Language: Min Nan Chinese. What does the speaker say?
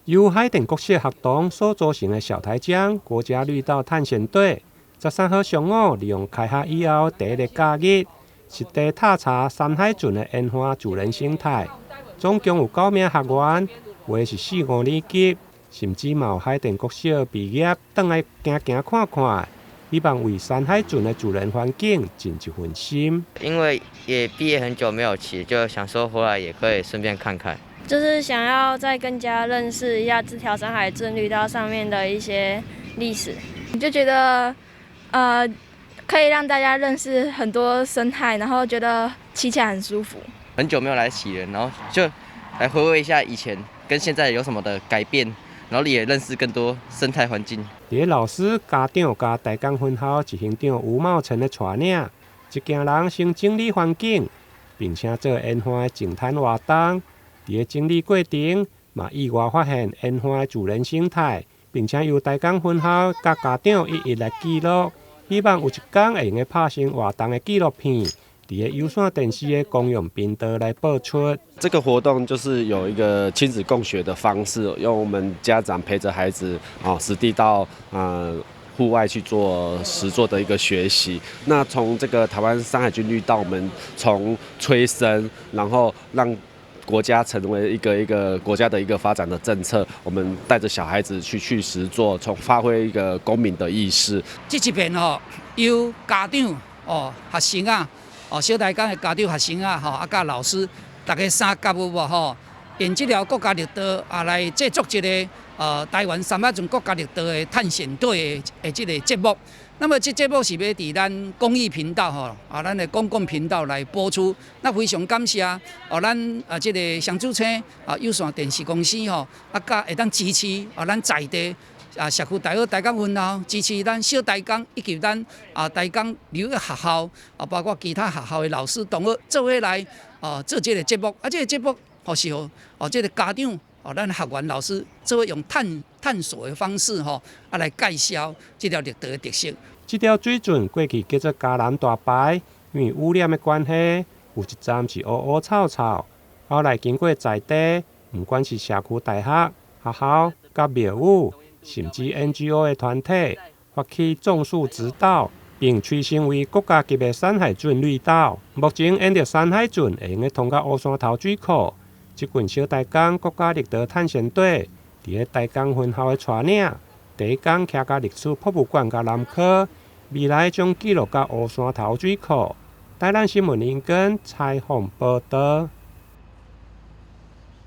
由海淀國小學堂所組成的小台江國家綠道探險隊，13號上午利用開學以後第一个假日，實地踏查山海圳的沿岸自然生態。總共有九名學員，有的是四五年級，甚至嘛有海淀國小畢業，轉來行行看看，希望為山海圳的自然環境盡一份心。因為也畢業很久沒有騎，就想說回來也可以順便看看。就是想要再更加認識一下這條山海圳綠道上面的一些歷史，就覺得，可以讓大家認識很多生態，然後覺得騎起來很舒服。很久沒有來騎了，然後就來回味一下以前跟現在有什麼的改變，然後也認識更多生態環境。佇咧老師、家長佮大江分校執行長吳茂成的帶領，一行人先整理環境，並且做沿岸的淨灘活動。佇咧整理過程，嘛意外發現沿岸的自然生態，並且由大江分校佮家長一一來記錄，希望有一天會用得拍成活動的紀錄片，佇咧有線電視的公用頻道來播出。這個活動就是有一個親子共學的方式，用我們家長陪着孩子啊，實地到戶外去做實作的一個學習。那從這個台灣山海圳綠道，我們從催生，然後讓國家成為一個國家的一個發展的政策，我們帶着小孩子去實作，從發揮一個公民的意識。這一遍吼，由家長哦、學生啊，哦，小大江的家長、學生啊，吼，啊，佮老師，大家三甲有無吼，用這條國家綠道啊來製作一个台灣山海圳國家綠道的探險隊的這个節目。那麼這節目是欲佇咱公益頻道吼，啊，咱的公共頻道來播出。那非常感謝哦，咱啊這个雙子星啊有線電視公司吼，啊，佮會當支持啊咱在地啊社區大學大江分校，支持咱小大江以及咱啊大江流域學校啊，包括其他學校的老師同學做伙來啊做這个節目。啊，這个節目吼是予哦這个家長哦，咱學員老師做伙用探索的方式吼，啊來介紹這條綠道的特色。這條水圳過去叫做嘉南大排，因為污染的關係，有一陣是烏烏臭臭。後來經過在地，毋管是社區大學、學校、佮廟宇，甚至 NGO 的團體，發起種樹植道，並催生為國家級的山海圳綠道。目前沿著山海圳會用得通到烏山頭水庫。這群小大江國家綠道探險隊，佇咧大江分校的帶領，第一工騎到歷史博物館佮南科，未來將記錄到烏山頭水庫。台南新聞林根採訪報導。